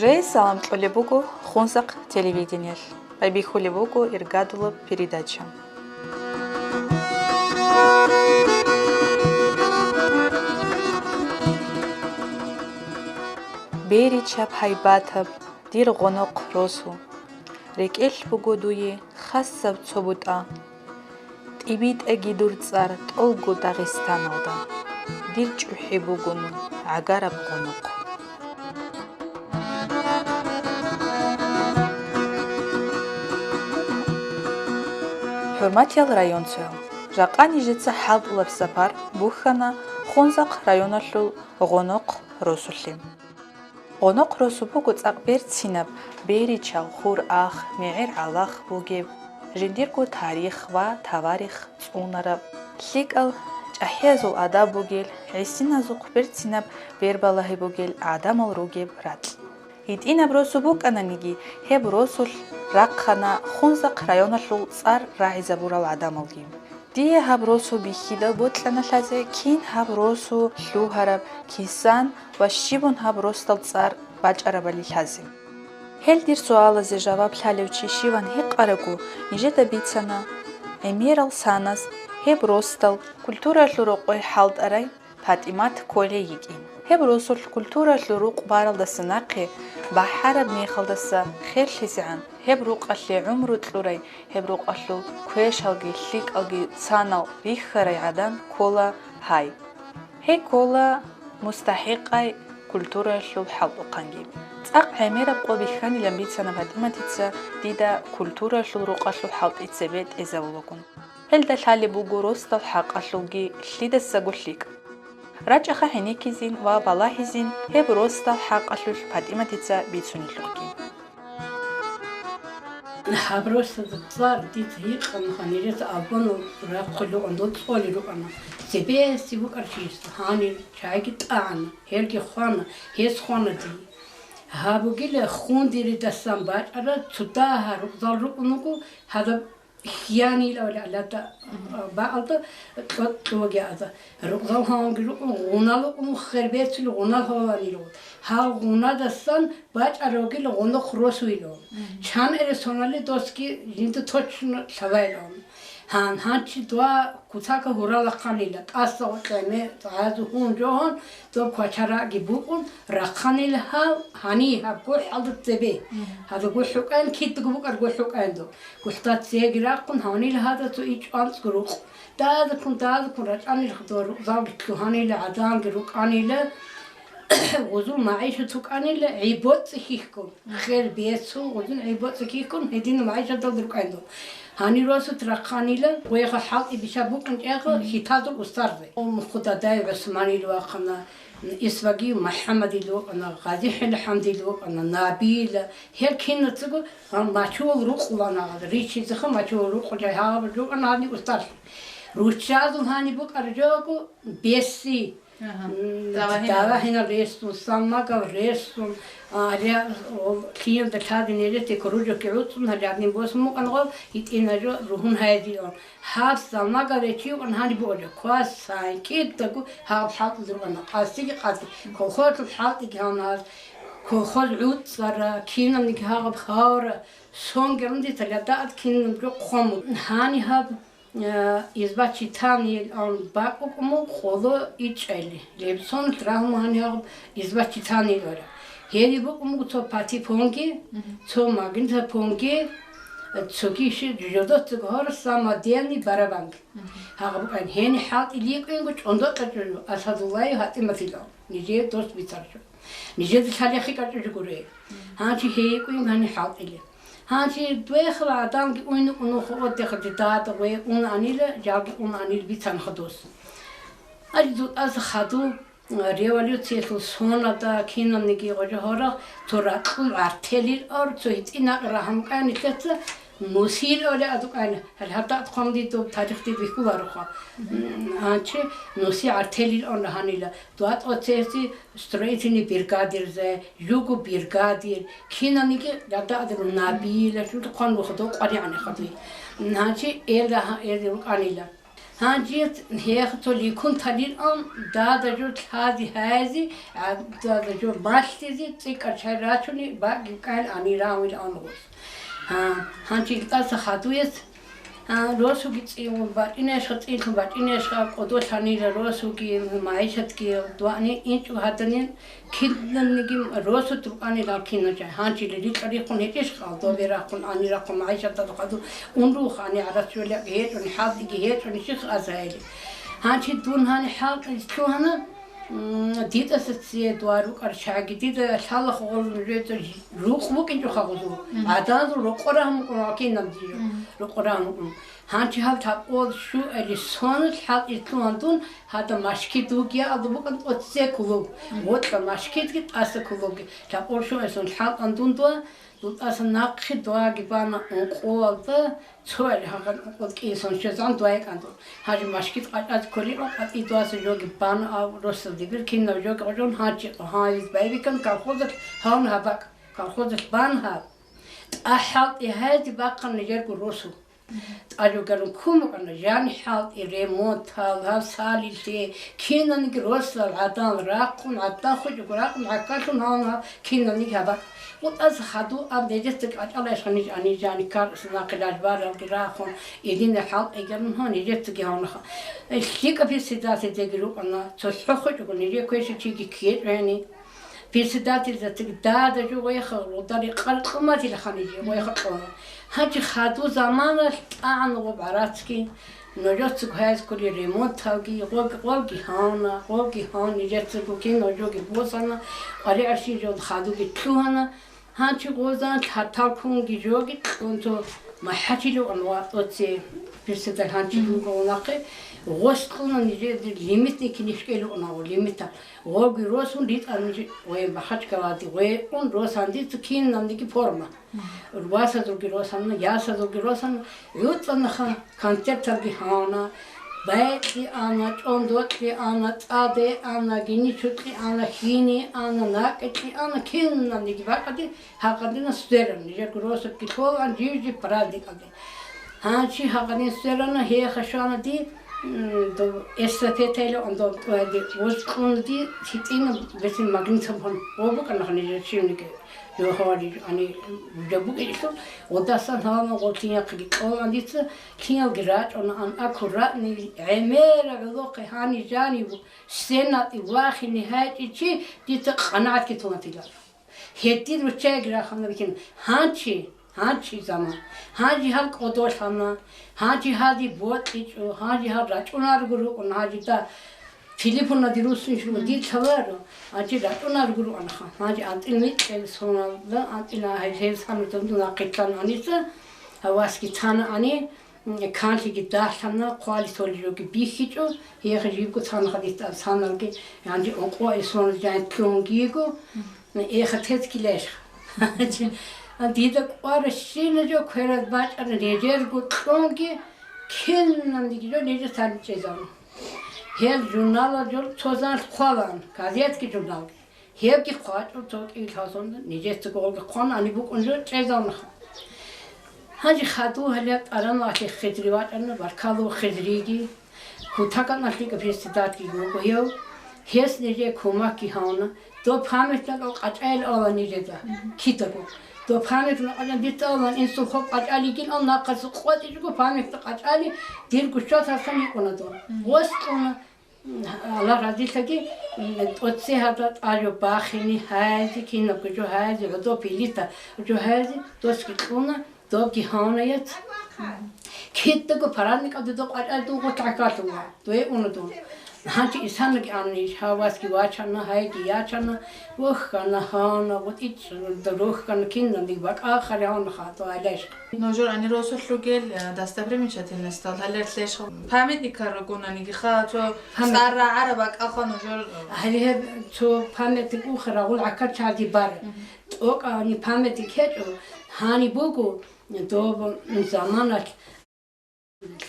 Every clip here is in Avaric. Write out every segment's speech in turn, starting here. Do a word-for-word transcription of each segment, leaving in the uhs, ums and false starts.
Гьей, салам кьолеб буго Хунзахъ телевидениялъ. Байбихьулеб буго иргадулаб передача. Беричаб, гьайбатаб, дир гъонохъ росу. РекӀелъ буго дуе хасаб цо бутӀа. ТӀибитӀаги дур цӀар тӀолго Дагъистаналда. Дир чӀухӀи буго мун гӀагараб гъонохъ. ХӀурматиял районцоял, жакъа нижеца хӀалтӀулаб сапар бухьана Хунзахъ районалъул Гъонохъ росулъе. Гъонохъ росу буго цӀакъ берцинаб, беричал, хур-ах, мегӀер-гӀалах бугеб, жиндирго тарих ва таварих цӀунараб, лъикӀал чӀахӀиязул адаб бугел, гӀисиназухъ берцинаб бербалагьи бугел гӀадамал ругеб ракь. ГьитӀинаб росу букӀананиги, гьеб росулъ рахъана Хунзахъ районалъул цӀар рагӀизабурал гӀадамалги. Дие гьаб росу бихьидал бокьана лъазе, кин гьаб росу лъугьараб, кисан ва щибун гьаб росдал цӀар бачӀарабали лъазе. Гьел дир суалазе жаваб лъалев чи щиван гьикъараго, нижеда бицана гӀемерал санас гьеб росдал культуралъул рокъой хӀалтӀарай ПатӀимат Коля йикӀин. Гьеб росулъ культуралъул рукъ баралдаса нахъе бахӀараб мехалдаса херлъизегӀан гьеб рукъалъе гӀумру кьурай, гьеб рукъалъул квешалги лъикӀалги санал рихьарай гӀадан ккола гьай. Гьей ккола мустахӀикъай культуралъул хӀалтӀухъанги. ЦӀакъ гӀемераб къо бихьанилан бицана ПатӀиматица дида культуралъул рукъалъул хӀалтӀи цебе тӀезавулагун. Гьелда лъалеб буго росдал хӀакъалъулги лъидасаго лъикӀ. РачӀаха гӀенеккизин ва балагьизин гьеб росдал хӀакъалъулъ ПатӀиматица бицунелъухъги. Гьаб росдал цӀар дица гьикъана, гьанирес албанал рахъулев андо цӀолел рукӀана. Цебеси букӀарчиясда гьанир чайги тӀагӀана, гьелги хвана, гьес хвана дие. Гьаб бугила Хундеридасан бачӀараб цо дагьа рукъзал рукӀун руго, гьадаб Хьянил авлиялда, а, бакӀалда, кьо-, кьоги ада. Рукъзал гьаванги рукъун, гъунал рукъун, хербецул гъунал гьаванил. Гьав гъунадасан бачӀарабгил гъунухъ росуилан. Мгм. Чан эре сонали досги жинда точно лъалайилан. Гьан, гьанчи два кутака гьурал рахъанила, тӀаса гъукьене, гӀазу гьун жогьун, доб квачараги букӀун, рахъанила гьав, гьани гьаб гухӀалда цебе. Мгм. Гьада гухӀукӀайн, кидаго букӀар гухӀукӀайн доб. ГухӀда цеги рахъун гьавнила гьада цо ичӀванцӀго рукъ. Дазакун, дазакун рачӀанила хадур рукъзалги лъугьанила, гӀаданги рукӀанила, гъузул магӀишат букӀанила, гӀибоцӀи хьихьун, хер бецун, гъузул гӀибоцӀи хьихьун, гьедина магӀишаталда рукӀанила. Гьанир росут рахъанила, гъояха хӀалтӀи биша букӀин чӀегъа, хьитазул устарзе. Мухъу дадай ГӀусманил вахъана, Исвагив МухӀаммадил вукӀана, ГъазихӀил ХӀамдил вукӀана, Набила, гьел кинацаго Гьан мачул рукъулана, ричизеха мачул рукъу жагьаб жугъан гьани устарли. Руччазул гьани букӀар жого бесси. Ага. М, Давагьинал. Давагьинал ресун, салмагал ресун, а, ря-, о, лъиянда лъади нерете кружокги гӀуцӀун, гьале гьадин босун мукъан гъов, гьитӀина жо ругьун гьайзион. Гьаб салмагал речи юкъан гьани бугӀа жо, квас сайн, кӀидаго гьаб хӀалтӀи дургъана, къасиги къаси, колхозул хӀалтӀиги гьанал, колхоз гӀуцӀара, кинабниги гьаб хавра, Сонгерун дица лъадагӀат кинабго хъвамун. Гьани гьаб, э, избачитанил ан бакӀукӀуму къоло ичӀели. Лебсон рагьму гьани гьаб избачитанил ара. Гьениб букӀумуго цо патипонги, мгм, цо магнитофонги, цоги ши жодоцци гьорса мадиани барабанги. Мгм. Гьагъаб букӀан гьени хӀалтӀи ликӀуинго чӀондо кьачӀуну Асадуллаев ГьатӀиматилан. Нижее дос бицарчӀо. Нижеда лъалехъи кӀачӀужи гуре. Гьанчи гьейикӀуин гьани хӀалтӀиле. Гьанчи дуехала адамги уйнукъ унухъо отдыхде дада гъвей ун анила, жалги ун анил бицанха дос. Али дутӀаса хаду, революциялъул сонада кинабниги гъожа гьорах цо ракьул гӀартелил ор, цо гьитӀинакъ рагьамкъани лъеца нусил оли адукӀайна. Гьал гьатӀа хъван дидул тарихде бихьулароха. Гьанчи нуси гӀартелил ор гьанила. ДатӀа церси строительный бригадирзе, жугу бригадир, кинаниги дада адаб набила, жугу хъван вахадав къваригӀани хадуй. Гьанчи эр рагьа-, эр рукӀанила. Гьанже гьехцо ликун талилан, дада жо лъази гьайзи, а, дада жо малъизе, цӀикӀкӀар чай рачуни, бакӀги кӀал ани равил ангъос. Гьа, гьанчи илдаса хадуяс, а, росуги цӀивун бачӀинешха, цӀилъун бачӀинешха, кӀодолъанира росуги, магӀишатги дуани инчӀо гьаданин. Киналниги росу туркъанилал кинал жай. Гьанчили рикьа-рихъун гьечӀищ хал, добе рахъун, ани рахъун, магӀишаталда хадур ун рух, ани гӀарацӀулеги гьечӀони, хӀалтӀиги гьечӀони, щих азайили. Гьанчи дун гьани хӀалтӀи лъугьана, м, дидаса цие дуа рукӀар чаги, дида лъалахъ гъолун жеца рукъ букӀинчӀо хагъузу. Мгм. ГӀадазул рокъо рагьмукъун вакинаб дижо. Мгм. Рокъо рагьмукъун. Гьанчи гьаб лъабкъоялда щуали соналъ хӀалтӀи лъугьан дун, гьадаб машкид вугиялда букӀан тӀоцебе кулуб, мгм, вокьа машкидги тӀаса кулубги. Лъабкъоялда щуали соналъ хӀалтӀан дун дуа, дун тӀаса нахъе дуаги бана ункъоялда, цоял гьагъан ункъо кӀиялъун щвезан дуа йикӀан дун. Гьанчи машкид къачӀаз кколеб къватӀи дуаса жоги бана, ав росулде бир кинав жоги гъожон гьанчи гьайз байбикан колхозалъ гьавна гьаб бакӀ, колхозалъ бан гьаб. ТӀа хӀалтӀи гьайзе бахъана нижерго росу. ТӀалугерун ккун букӀана, жани хӀалтӀи, ремонтал, гьав салилъе, кинаниги росал гӀадан рахъун, гӀадан хъучӀого рахъун, гӀаккалъун гьавун гьав кинаниги гьаб бакӀ. КъутӀаз хаду аб нижеца кӀачӀалайищха ниж ани жани кар нахъе лажбаралги рахун, илине хӀалтӀигерун гьав нижецаги гьавнаха. ЛъикӀаб председательзеги рукӀана, цохӀо хъучӀого нижее квешав чиги ккечӀони. Председательзацаги дада жо гъояха, гъода рекъар кьуматила ханижи гъояха кьуна. Гьанчи хаду заманалъ тӀагӀан гъоб гӀарацги, нужецаго гьайз кколи ремонталги, гъоги, гъоги гьавна, гъоги гьавна нижецаго кинав жоги босана, къваригӀарщин жо хадуги лъугьана. Гьанчи гъозан лъатал кунги жоги кьун цо махӀачилев ан ва тӀоце председатель гьанчи, мгм, ругавунахъе, гъос кьуна нижеде лимитный книжкел укӀунагъо, лимита. Гъоги росун ритӀа ниж гъое Махачкаладе гъое ун росандица кинанниги форма. Мгм. Васазулги росана, ясазулги росана, гӀуцӀанаха, концерталги гьавна, байкьи ана, чӀондокьи ана, цӀаде ана, гиничукьи ана, хьини ана, накӀкӀи ана, кинанниги бакӀаде гьагъадина сверан, нижерго росулъги лъолаан жив-жив праздникалде. Гьанчи гьагъадин сверана, гьеха щвана ди, м, дов эстафетайилан дов тӀояде, воз кьуна ди, гьитӀина бецин магнитофон, гъо букӀана нижер чивниги, жо гьавали, ани, жо букӀинчӀо, гъодасан гьавана гъо лъиянхъги кьолаан дица, лъиялги рачӀунаан, аккуратный, гӀемераб гӀолохъе гьани жанив, сценатӀи вахине гьечӀи чи дица къанагӀатги тунатила. Гьедин руччайги рахана бикин, гьанчи, гьанчи заман, гьанчи гьал кӀодолъана, гьанчи гьалги бокьичӀо, гьанчи гьал рачӀунарго рукӀун, гьанчи да телефоннаде руссунчун, мгм, дир лъаларо, гьанчи рачӀунарго рукӀанаха, гьанчи анцӀил микьел соналда, анцӀила гьел гьев санатан нахъе кьан аниса, гьавасги цана ани, м, канлъиги далъана, хъвали толел жоги бихьичӀо, гьеха жибго цанаха дица саналги, гьанчи ункъо эсоналда жаниб лъугьунги йиго, Эха, тецкилайищха? Дида кӀваращина жо квераз бачӀана, нижерго кьунги, кинанниги жо нижеца гьаниб чӀезавуна. Гьел журналал жо цо заман хъвалаан, газетги журналги. Гьебги хъвачӀо цо кӀиго лъабго соналда, нижеца голги хъвана, гьаниб букӀун жо чӀезавунаха. Гьанже хадув гьале тӀаранвалъе хизри вачӀана, баркалла хизриги. Кутаканалъе председательги вуго гьев, гьес нижее кумекги гьавуна. Доб памятникал къачӀайилан ала нижеда, мгм, кидаго. Доб памятник къачӀан дица алан, инсул хоб къачӀалигилан нахъаса къватӀичӀого памятник къачӀали, дирго щваз гьасан йикъуна дун. Мгм. Гъос кьуна, Аллагь разилъаги, тӀоце гьада тӀажо бахине гьайзи, кинабго жо гьайзи, гӀодоб пилита жо гьайзи, досги кьуна. Добги гьавна яц. Кидаго парадникалде доб къачӀай дун гъутӀа ккалъула, дуе уна дун. Гьанчи исанаги ана иш, гьавасги вачана, гьайги ячана, вухьана, гьавна, гъутӀичӀ рухьана, киналги бакӀахъари гьавна хатӀу гьалаш. Нужер гьанир росулъ ругел, э, достопримечательностал гьалар лъеш памятникал ругонаниги ха, цо памят- цӀар рагӀара бакӀаха нужер, э, Гьале гьеб цо памятник уха рагъул гӀакар чарди бар. Мгм. ТӀокӀабни памятник гьечӀо, гьаниб буго, доб заманалъ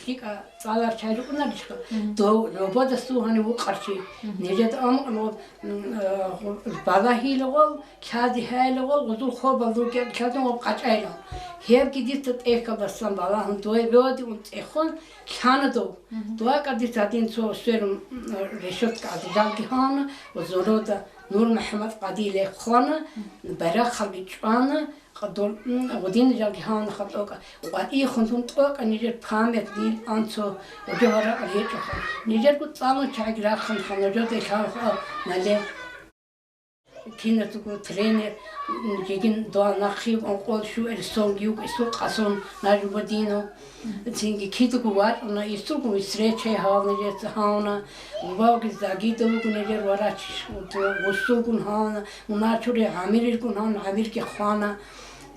лъикӀа цӀалар чай рукӀунарищха, мгм, дов гӀобадасул гьанив вукъарчи. Мгм. Нижеда амукъана, м, э, балагьилгъал, лъази гьайлгъал, гъузул хобал ругел, лъазун гъоб къачӀайла. Гьебги дица тӀехьалдасан балагьун дуе гӀоди ун цӀехун лъана дов. Дуа кӀадица гьадин цо сверун, м, решетка гӀадидалги гьавна, ва зорода Нур МухӀаммад къади лехъана, байрахъалги чӀвана, къадур, м, гъудинилалги гьавна хатӀокӀа. КъватӀихун дун тӀокӀа нижер память дил анцо гьоркьор гьечӀоха. Нижерго цӀалун чагӀи рахъанха, нужеда лъалха, мале. Киназго тренер, м, жигин дуал нахъе анкъол щугӀел сонги юго исул къасон нажубадино. Цинги кидаго вачӀуна, исулгун встречай гьавал нижеца гьавна, убавги Загидовго нижер варачиш, гъусулгун гьавна, уначуре гӀамирилгун гьавна, гӀамирги хвана.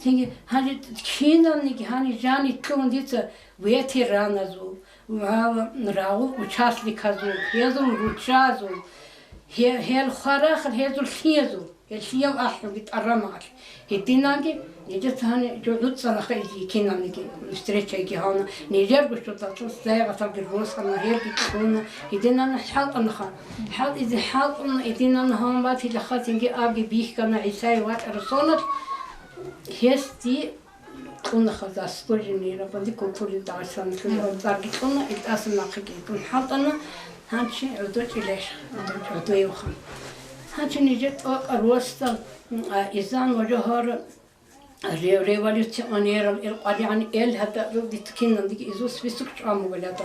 Цинги гьанже киналниги гьани жаниб лъугьун дица ветераназул, ва рагъул участниказул, гьезул руччазул, гье-, гьел хварахъ гьезул лъиязул, гьел лъиял ахӀулги тӀарамагӀалъ. Гьединанги нижеца гьаниб жо гӀуцӀанаха, изи киналниги встречайги гьавна, нижерго щуталъул сайгъаталги росана, гьелги кьуна, гьединан хӀалтӀанаха. ХӀалтӀизе хӀалтӀун, гьединан гьавун батилаха, цинги абги бихьана ГӀисае вачӀараб соналъ, гьесде кьунаха заслуженный работник культуры Дагъистаналъул цӀарги кьуна, ил тӀаса нахъеги кьун хӀалтӀана, гьанчи гӀодо чӀилеш, гӀодо, гӀодоевха. Гьанчи нижер тӀокӀа росдал, м, а, изан ва жо гьар ре-, революционерал ил къваригӀан ил гьатӀа, ил дица киналниги изул список чӀван бугелада,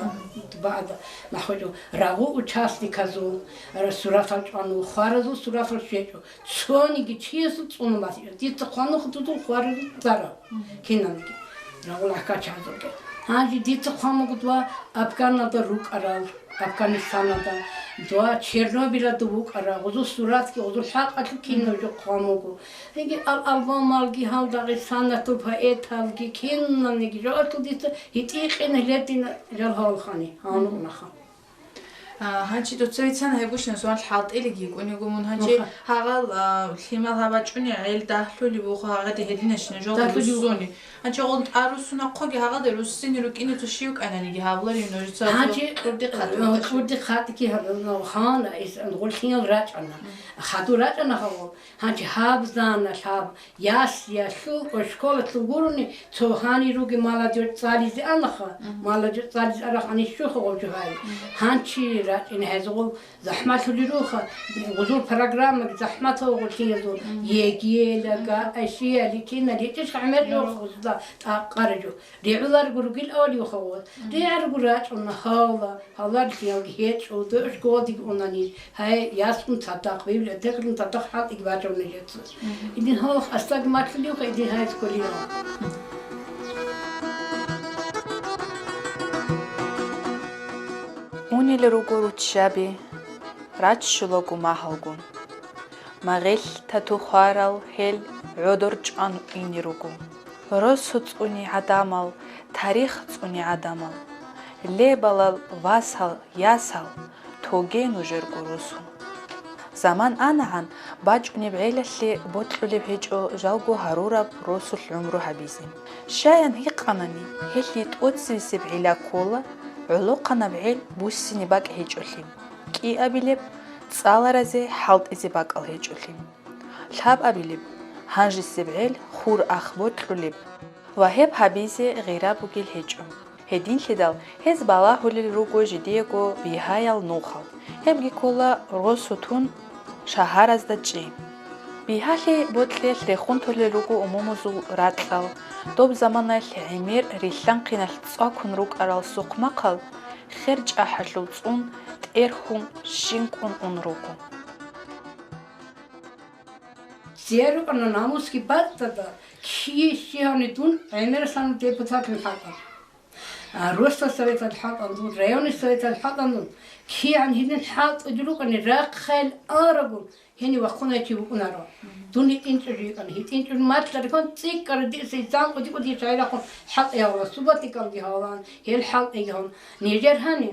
багьада, махӀужу, рагъу участниказул, ра-, суратал чӀван, хваразул суратал щвечӀо. Цониги чиясул цӀунун батичӀо. Дица хъван буго дудул хварал зарал киналниги. Рагъул гӀахькачагӀазулги. Гьанже дица хъван буго дова Афганалда рукӀарал, Афганистаналда, дова Чернобылалда вукӀарал, гъузул суратги, гъузул хӀакъалъулъ кинаб жо хъван буго. Цинги ал-, альбомалги гьал Дагъистаналъул поэталги киналниги жоялъул дица гьитӀи-къина лъедина жал гьавалхъани, гьанурнаха. А, гьанчи дуца бицана гьеб гущин суал хӀалтӀилиги йикӀун йиго мун. Гьанчи Муха. Гьагъал, а, лъимал гьабачӀуни гӀел дагьлъулеб буго гьагъаде гьединащина жолда Дагьлъулеб буго. Руссуни. Гьанчи гъол тӀа руссуна хъоги гьагъаде руссини рукӀине цо щив кӀананиги гьабуларин нужеца Гьанчи, кьурди хъатӀ э, кьурди хъатӀги гьабуна, хана, ис, гъол лъимал рачӀана. Хадур рачӀана гьавал. Гьанчи гьаб заналъ гьаб Яслиялъул ва школалъул гурони, цо гьанир ругел молодёжь цӀализе анаха, молодёжь цӀализе арахъани щуха гъов жо гьай. Гьанчи рачӀина гьезул захӀмалъулел руха, гъузул программаги захӀматал гъурлъи гьезул, ЕГЭ-ла, ГАИ-яли, кинали, ичӀищха гӀемер жо гъузда тӀакъара жо. РигӀуларго ругел авал юха гъоз. РигӀарго рачӀуна гьавла. Гьаларлъиялги гьечӀо, дойуш гъодиги унани, гьай, ясгун цадахъ, библиотекалъун цадахъ хӀалтӀиги бачӀуна гьецо. Идин гьалах астаги малъулевха, идин гьай сколиялъ. Унел руго руччаби, раччулаго магьалгун. Магъил тату хварал гьел гӀодор чӀван ине руго. Росу цӀуни гӀадамал, тарих цӀуни гӀадамал. Лебалал васал, ясал, тоге нужерго росу. Заман анагӀан бачӀунеб гӀелалъе бокьулеб гьечӀо жалго гьарураб росулъ гӀумру гьабизе. Щаян гьикъанани, гьелъие тӀоцебесеб гӀилла ккола, гӀолохъанаб гӀел буссине бакӀ гьечӀолъи. КӀиабилеб, цӀаларазе хӀалтӀизе бакӀал гьечӀолъи. Лъабабилеб, гьанжесеб гӀел хур ах бокьулеб ва гьеб гьабизе гъира бугел гьечӀо. Гьединлъидал гьез балагьулел руго жидеего бигьаял нухал, гьебги ккола росу тун шагьаразда чӀи. Бигьалъи бокьиялъ рехун толел руго умумузул ракьал, доб заманаялъ гӀемер рилълъанхъиналъ цӀвакун рукӀарал сухъмахъал, хер чӀахӀалъул цӀун тӀерхьун щинкӀун ун руго. Церукъана намусги бацӀцӀадал, киги щигьани дун гӀемерасан депутатлъун хӀалтӀана. А, росдал советалъ хӀалтӀана дун, районный советалъ хӀалтӀана дун, кигӀан гьедин хӀалтӀулел рукӀани рахъал арагун, гьенив вахъунай чи вукӀунаро. Дун гьитӀинчӀо жо йикӀана, гьитӀинчӀо малъарагун цӀикӀкӀара дица, исанкъо дикъо дир шагьарахъун хӀалтӀи гьавла, субботникалги гьавлан, гьел хӀалтӀиги гьавун. Нижер гьани,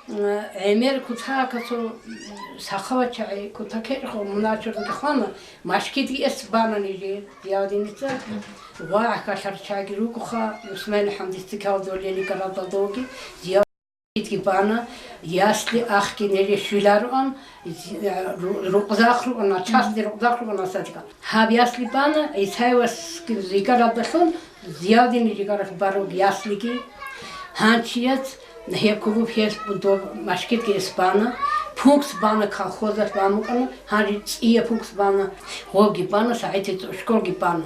м, гӀемер кутакасул сахаватчагӀи кутакечӀо муначурги хвана, машкидги эс бана нижер, Зиявдиница, ва гӀахьаллъарчагӀи ругоха, Усман ХӀамдица калдолели гарадалдоги, Зияв- Итги бана, ясли ахги нери щвелароан, ру-, рукъзахъ руана, части рукъзахъ руана садика. Гьаб ясли бана, ГӀисаевасги жигаралдалъун, Зиявдин жигаралъ баруг яслиги. Гьанчияц гьеб клуб гьес доб машгидги эс бана, пункт бана колхозалъ бамукӀана, гьанже цӀия пункт бана, гъобги бана, СагӀидица школги бана.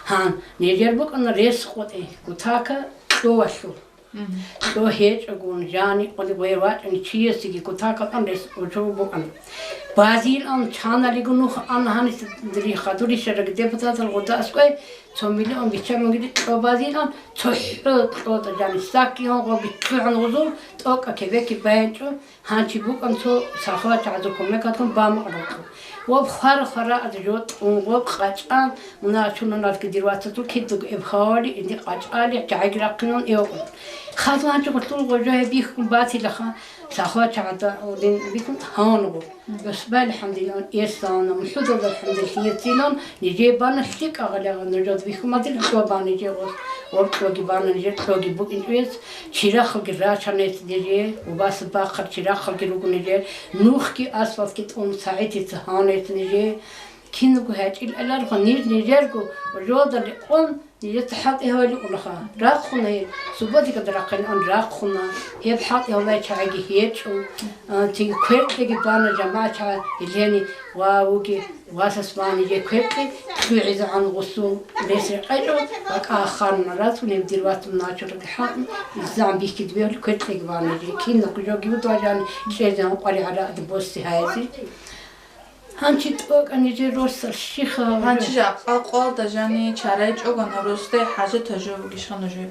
Гьан, нижер букӀана рес къотӀи, Кутака, Кьовалъул. Мгм. Кьо гьечӀогун, жани къоли гъвер вачӀани чиясеги Кутакалъан рес учӀун букӀана. Базилан чаналиго нух ана гьаниса дирихъа, дурищараг депутатал гъуда аскӀвай, цо миллион биччамунгири кьо базилан, цохӀо кьода жани саккигьун гъоби лъугӀун гъузул, тӀокӀа кебеки баянчӀо, гьанчи букӀан цо сахлачагӀазул кумекалъун бамукъ рокьо. Гъоб хвара-хварааз жо тӀун, гъоб къачӀан, муна чунаналъги дир вацазул кидаго эб хавали, инди къачӀали, чагӀиги рахъинан эвгъун. Хазланчи гъулъул гъожа гьеб бихьун батилаха, сахлачагӀазда гьудин бихьун гьавангъу. Досбай алхӀамдилан эсана, МухӀудал алхӀамдулилан, нижее бана лъикӀа гъалягъа нужад бихьун батил кьо бан нижее гъос, гъоб кьоги бана нижер кьоги букӀинчӀо эс, чирахъалги рачана эс нижее, убас бахъар чирахъалги руго нижер, нухги асфальтги тӀун СагӀидица гьавана эс нижее. Кинабго гьечӀил гӀеларха, ниж нижерго жодали къон, нижеца хӀалтӀи гьавали унаха. Рахъуна гьеб, субботикада рахъинан рахъуна. Гьеб хӀалтӀи гьавлай чагӀиги гьечӀо. А, цинги кверкьеги бана жамагӀат чагӀи, Елени ва вуги васас ва нижер кверкье лъугӀизегӀан гъусул рес рекъечӀо, ва кӀа ахаруна рацун гьеб дир вацун начураги хӀалтӀун, изегӀан бихьида бегьули кверкьеги бана нижер. Кинабго жоги буд важани чӀезегӀан къваригӀара ада босси гьаязе. Гьанчи тӀокӀа нижер росал щиха. Гьанчи жакъа къвалда жани чарай чӀогана росде хӀажат гьажо бугищха нужер?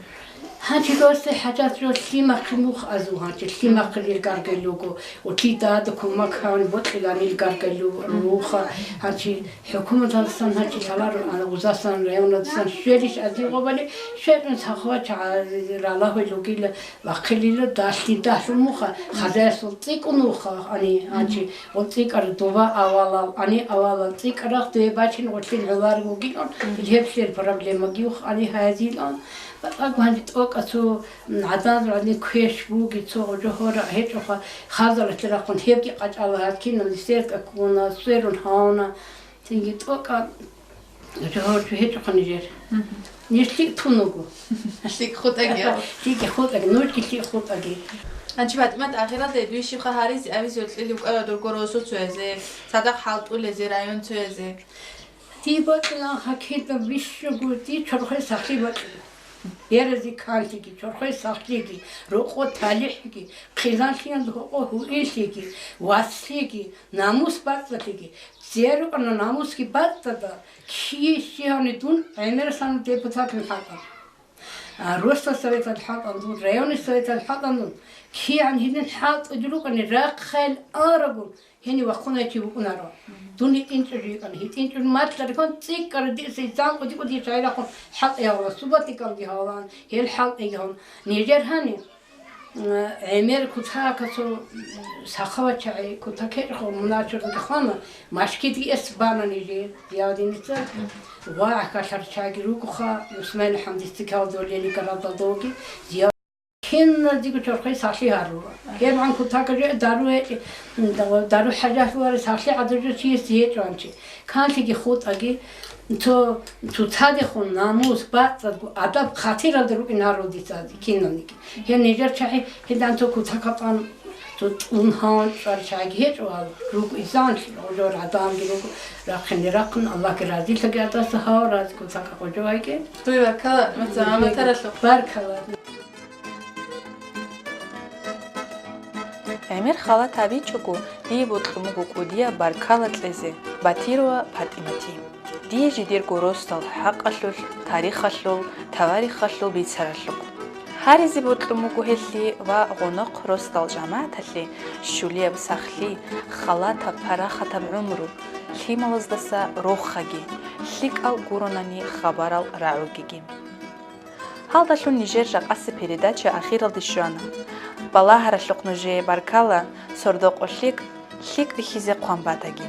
Гьанчи росде хӀажат жо лъимахъи мух азу гьанчи лъимахъи лил гаргай луго. Утли дада кумак гьавни бокьилан ил гаргай лу-, руха. Гьанчи хӀукуматалдасан гьанчи лъаларо ана узасан районадасан щвелищ ази гъобали, щвечӀун сахлачагӀа ралагьуй лугила. Вахъилила далъи-далъун муха, хазаялъул цӀикӀкӀун вуха, ани, гьанчи, гъо цӀикӀкӀар дова авалал, ани авалал цӀикӀкӀарахъ дуе бачин гъорлъин гӀоларин вугилан, ил гьеб лъел проблемаги вуха, ани гьазилан. БатӀаг гьанчи тӀокӀа цо, м, гӀадан-гӀадин квеш буги, цо гъо жогьора гьечӀоха, хазалалъе рахъун гьебги къачӀала гьаз кинални сверка ккуна, сверун гьавна. Цинги тӀокӀа жогьорчӀо гьечӀоха нижер. Мгм. Ниж лъикӀ тун вуго. ЛъикӀ хутӀаги. ЛъикӀ хутӀаги, нужги лъикӀ хутӀаги. Гьанчи, ПатӀимат, ахиралде дуе щибха гьаризе, авизе гьоркьилев вукӀарав дурго росуцоязе, цадахъ хӀалтӀулезе, районцоязе? Дие бокьилан хӀакимда бищунго дие чорхое сахлъи бокьила. Беразе канлъиги, чорхое сахлъиги, рокъо талихӀги, хъизанлъиялда гьукъо гьуиллъиги, вацлъиги, намус бацӀцӀалъиги, церукъана намусги бацӀцӀадал, кие щигьавни дун гӀемерасан депутатун хӀалтӀан. А, Россельсоветалъ хӀалтӀан дун, районный советалъ хӀалтӀан дун, кигӀан гьедин хӀалтӀулел рукӀани рахъал арагун, гьенив вахъунай чи вукӀунаро. Дун гьитӀинчӀо жо йикӀана, гьитӀинчӀо малъарихъан цӀикӀкӀара дица гьитӀан кӀуди-кӀуди шагьирахъун хӀалтӀи гьавла, субботникалги гьавлан, гьел хӀалтӀиги гьавлан. Нижер гьани, м, гӀемер кутакасул сахават чагӀи, кутакечӀго муначурги хвана, машгидги эс бана нижер, Зиявдиница, ва гӀахьаллъар чагӀи ругоха, Усман ХӀамдица калдолели гарадалдоги, Киназего чорхое сахлъи гьарула. ГьебгӀан кутакаб жо дару гьечӀи, дару хӀажалъуларе сахлъи гӀадаб жо чиясе гьечӀо гьанчи. Канлъиги хутӀаги, цо, цоцадехун намус, бацӀцӀадго адаб хъатиралда рукӀин гьарул дица киналниги. Гьеб нижер чагӀи гьедан цо кутакаб тӀан цо тӀун гьанчӀвар чагӀиги гьечӀо гьал. Руго изан гъожор гӀадамги руго, рахъине рахъун, Аллагьги разилаги гьадаса гьав, рази кутакаб гъожо вайги. Дуе баркала, мацӀа, аматаралъухъ. Баркала. ГӀемер халат гьабичӀого, дие бокьун буго кӀудияб баркала кьезе Батирова ПатӀимати, дие жидерго росдал хӀакъалъулъ, тарихалъул, таварихалъул бицаралъухъ. Гьаризе бокьун буго гьелъие ва гъунахъ росдал жамагӀаталъе щулияб сахлъи, халатаб, парахатаб гӀумру, лъималаздаса рохаги, лъикӀал гуронани хабарал рагӀугиги. Гьалдалъун нижер жакъасеб передача ахиралде щвана. Балагьаралъухъ нужее баркала, сордо-къо лъикӀ, лъикӀ бихьизе хъван батаги.